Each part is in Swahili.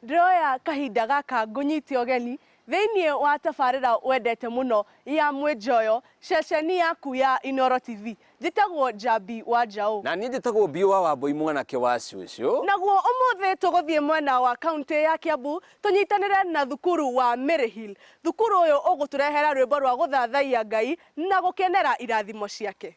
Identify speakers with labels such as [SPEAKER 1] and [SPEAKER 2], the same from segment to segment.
[SPEAKER 1] Ndĩroya kahinda gaka ngũnyite ũgeni thĩinĩ wa tabarĩra wendete mũno ya Mwĩnjoyo, ceceni yaku ya Inooro TV. Njĩtagwo Njambi wa Njaũ.
[SPEAKER 2] Na niĩ njĩtagwo Biũ wa Wambũi mwanake wa cũcũ.
[SPEAKER 1] Naguo ũmũthĩ tũgũthiĩ mwena wa kaunti ya Kiambu tũnyitanĩre na thukuru wa Maryhill. Thukuru ũyũ ũgũtũrehera rwĩmbo rwa gũthathaiya Ngai na gũkenera irathimo ciake.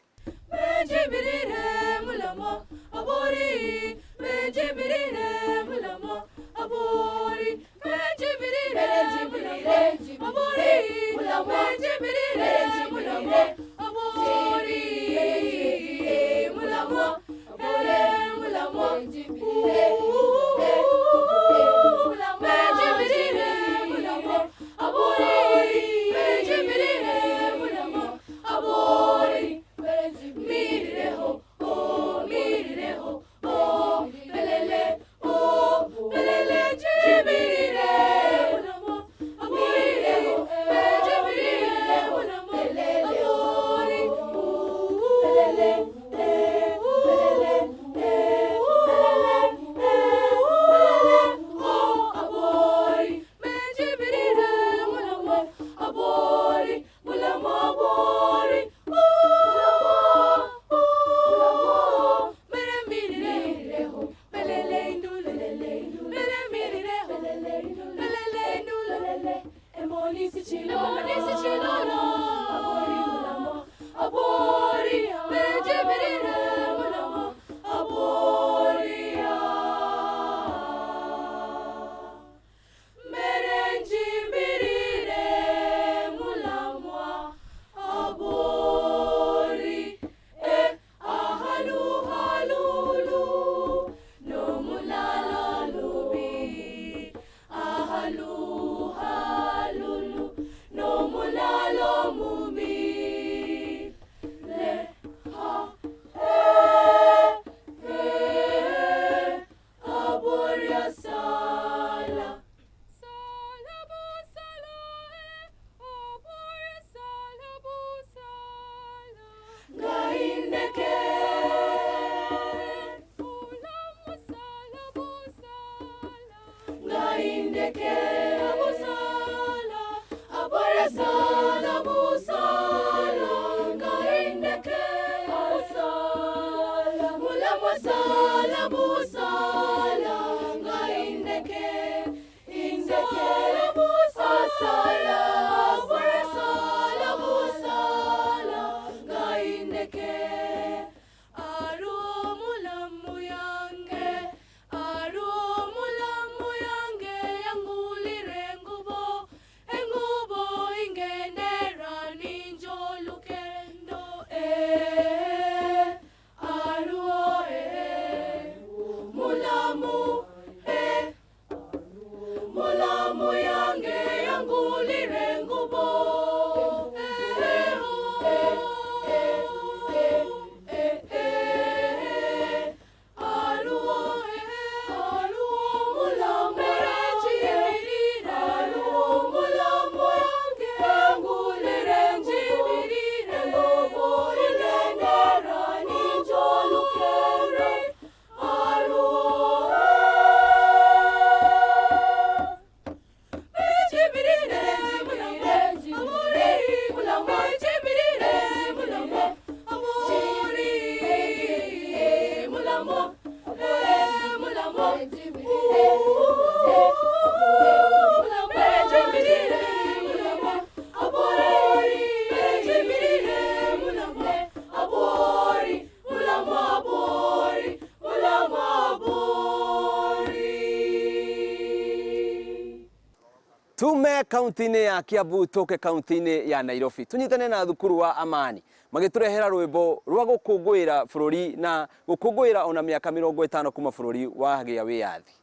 [SPEAKER 2] Tume kaunti-inĩ ya Kiambu tũke kaunti-inĩ ya Nairobi tunyitane na thukuru wa Amani magĩtũrehera rwĩmbo rwa gũkũngũĩra bũrũri na gũkũngũĩra ona mĩaka 50 kuma bũrũri wagĩa wĩyathi.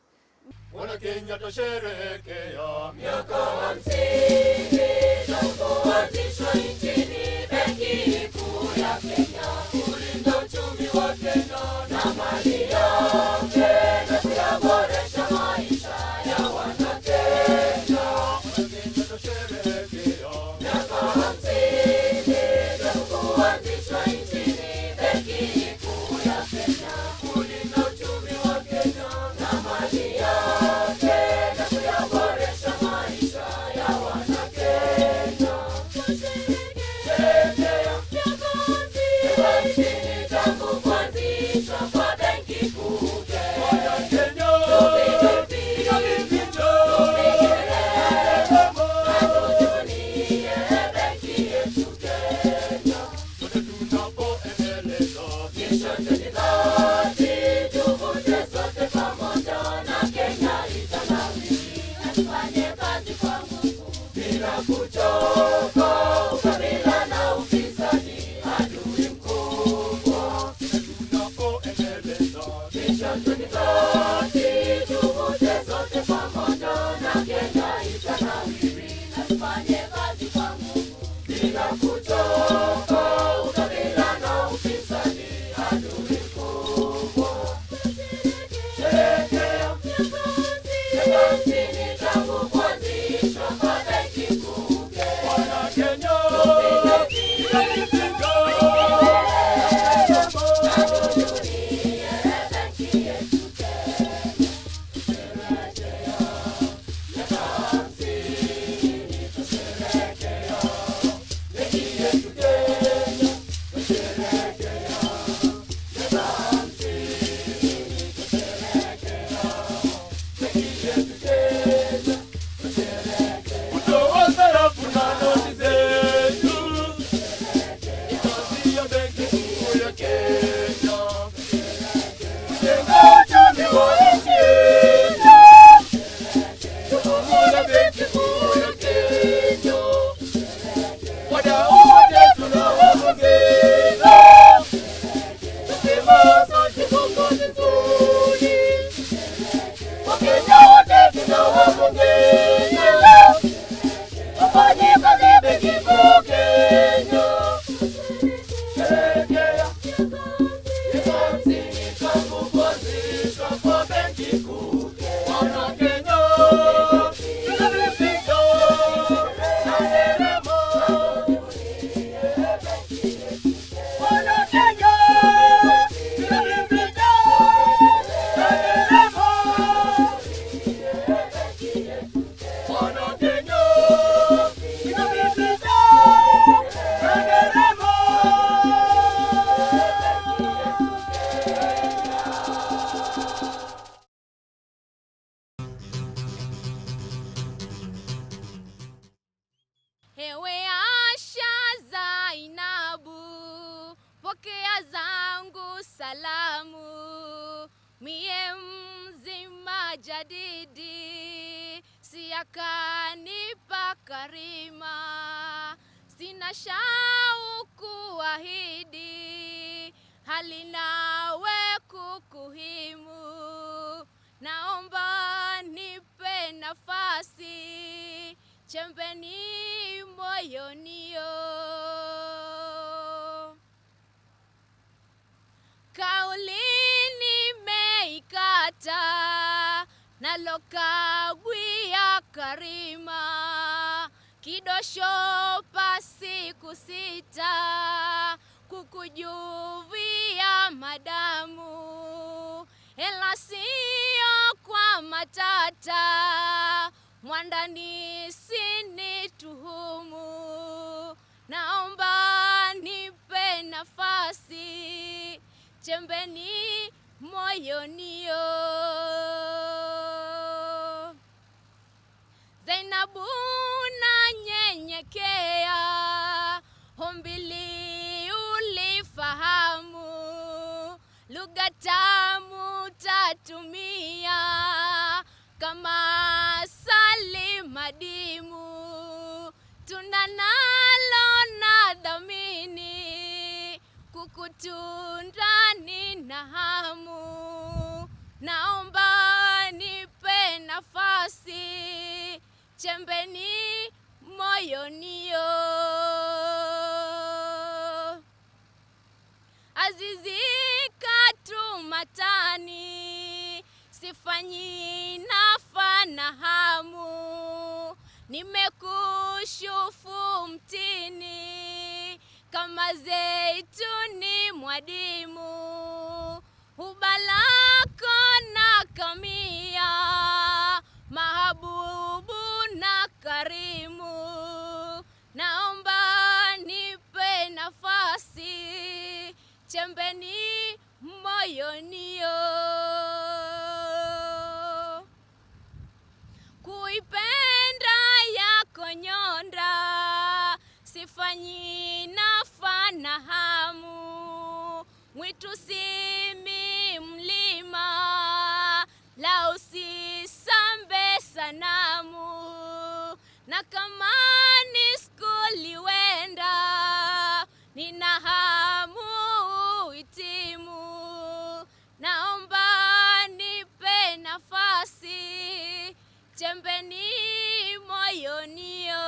[SPEAKER 3] Wana Kenya twasherehekea
[SPEAKER 4] miaka 50 tangu kuanzishwa nchini Benki Kuu ya Kenya,
[SPEAKER 3] kulinda uchumi wa Kenya.
[SPEAKER 4] Kupinga kutoka ukabila na ufisadi, adui mkubwa. Sherehekea miaka 50 tangu kuanzishwa kwa Benki Kuu Kenya.
[SPEAKER 3] Wana Kenya, piga vifijo. Kutoa sarafu na noti zetu, ni kazi ya Benki Kuu ya Kenya. Kujenga uchumi wa nchi yetu, jukumu la Benki Kuu ya Kenya. Wadau wote tunawapongeza, tusema asante kwa kazi nzuri. Wakenya wote tunawapongeza, wafanye kazi Benki Kuu Kenya. Sherehekea miaka 50 tangu kuanzishwa kwa Benki Kuu. Wana Kenya, piga vifijo na nderemo. Wana Kenya, piga vifijo na nderemo. Wana Kenya, piga vifijo na nderemo.
[SPEAKER 5] Ewe Asha Zainabu, pokea zangu salamu, mie mzima jadidi, siakanipa karima, sina shauku ahidi, hali nawe kukuhimu, naomba nipe nafasi chembeni moyonio. Kauli nimeikata, nalo kabwia karima, kidosho pasi kusita, kukujuvia madamu, ela siyo kwa matata, mwandani sinituhumu, naomba nipe nafasi chembeni moyonio. Zainabu nanyenyekea, hombili ulifahamu, lugha tamu tatumia kama asali madimu, tunanalo na dhamini kukutundani na hamu, naomba nipe nafasi chembeni moyonio. Azizi katumatani, sifanyi nafa na hamu, nimekushufu mtini kama zeituni mwadimu, hubalako na kamia, mahabubu na karimu, naomba nipe nafasi chembeni moyonio. Kuipenda yako nyonda, sifanyi nafa na hamu, mwitu simi mlima, la usisambe sanamu, na kama ni skuli wenda, nina hamu itimu, naomba nipe nafasi chembeni moyonio.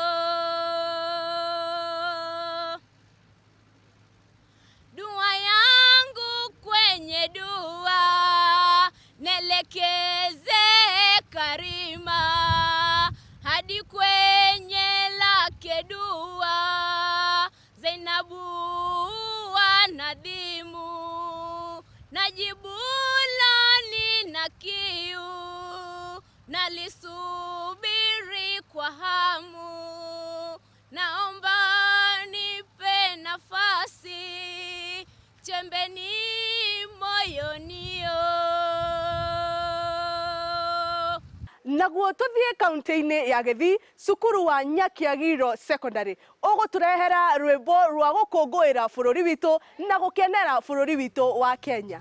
[SPEAKER 5] Hesabu nadhimu, najibu lani na kiu, nalisubiri kwa hamu, naomba nipe nafasi, chembeni moyonio.
[SPEAKER 1] Naguo tuthie kaunti-inĩ ya Gĩthii, cukuru wa Nyakiagiro Secondary ũgũtũrehera rwĩmbo rwa gũkũngũĩra bũrũri witũ na gũkenera bũrũri witũ wa Kenya.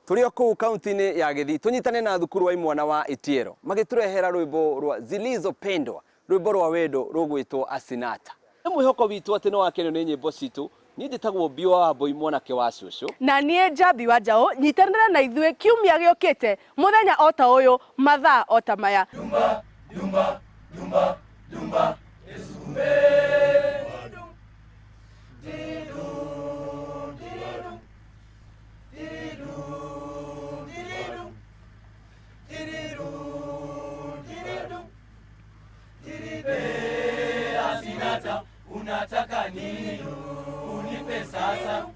[SPEAKER 2] Tũrĩ o kũu kaunti-inĩ ya Gĩthii tũnyitane na thukuru wa imwana wa Itiero magĩtũrehera rwĩmbo rwa Zilizopendwa, rwĩmbo rwa wendo rũgwĩtwo Asinata. Nĩ mwĩhoko witũ atĩ no wakenio nĩ nyĩmbo citũ. Niĩ njĩtagwo Mbio wa Mbũi, mwanake wa cũcũ.
[SPEAKER 1] Na niĩ Njambi wa Njaũ, nyitanĩra na ithuĩ kiumia gĩũkĩte mũthenya o ta ũyũ, mathaa o ta maya.
[SPEAKER 3] Unataka nini? Unipe sasa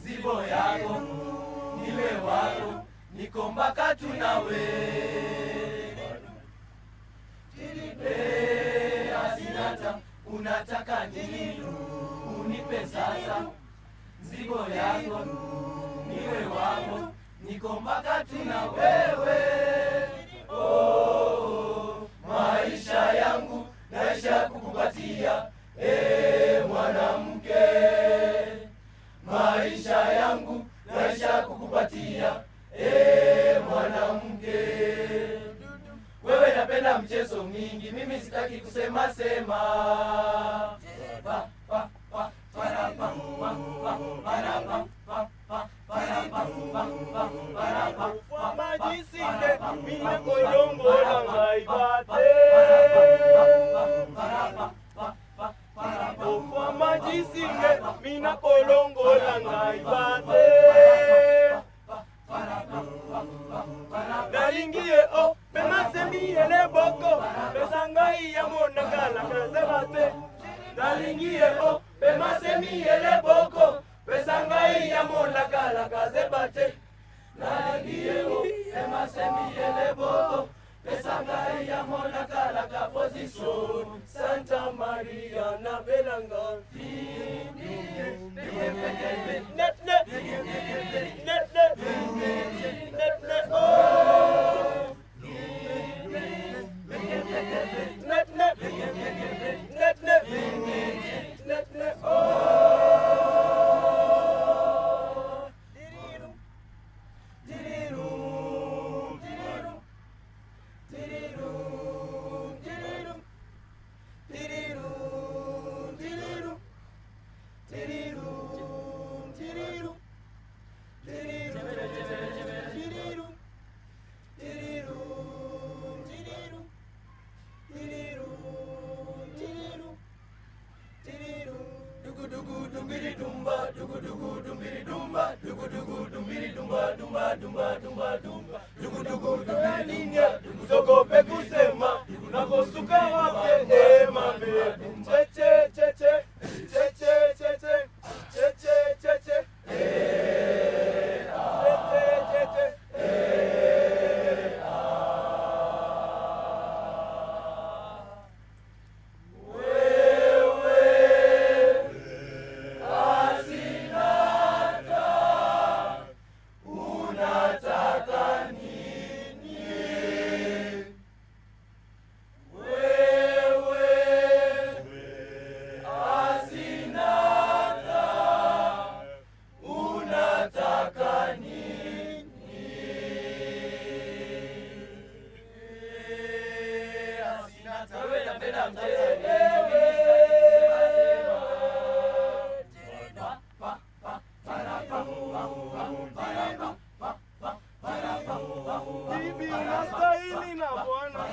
[SPEAKER 3] zibo yako, niwe wako, niko mpaka tunawe. Asinata, unataka nini? Unipe sasa zibo yako, niwe wako. Niko mpaka tuna wewe. Oh, maisha yangu naisha kukupatia, mwanamke, maisha yangu naisha kukupatia, mwanamke. Wewe napenda mchezo mingi, mimi sitaki kusema sema. Pa, pa, pa, para, pa, pa, pa, para, pa, pa, pa, para, pa, pa, pa, para, pa, pa,
[SPEAKER 6] Majisinde mina kolongola ngai bate Ofwa majisinde mina kolongola ngai bate Nalingi ye o pe masemi ele boko pesa ngai ya monakala kaze bate Nalingi ye o pe masemi ele boko pesa ngai ya monakala kaze bate
[SPEAKER 3] Nalingi ye o, emasemi ele boko, pesa ngai ya monakala ka position.
[SPEAKER 6] Santa Maria na Belanga. Net net net net net net oh. Net net net net net net oh. Dirirum, dirirum, dirirum, dirirum, dirirum, dirirum, dirirum, dirirum, dirirum, dirirum, dirirum, dirirum, dirirum, dirirum, dirirum.
[SPEAKER 3] Dugu dugu dumbiri dumba, dugu dugu dumbiri dumba, dugu dugu dumbiri dumba, dumba dumba dumba dumba, dugu dugu dumbiri dumba, dugu
[SPEAKER 6] Usogope kusema unakosuka wape eh, mambe che che che che che che che che che che che che eh, che che che che.
[SPEAKER 3] Wewe napenda mchezo mingi, mimi sitaki kusema sema. Pa, pa, pa, para, pa, pa, pa, para, pa, pa, pa, para, pa, pa, pa.
[SPEAKER 6] Bibi unastahili na bwana,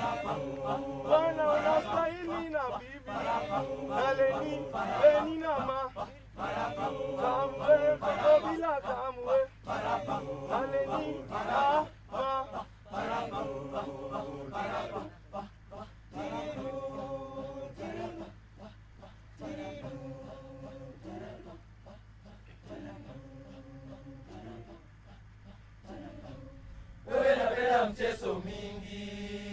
[SPEAKER 6] bwana unastahili na bibi, na leni leni na ma kamwe mtoto bila kamwe na leni na ma.
[SPEAKER 3] Wewe napenda mchezo mingi.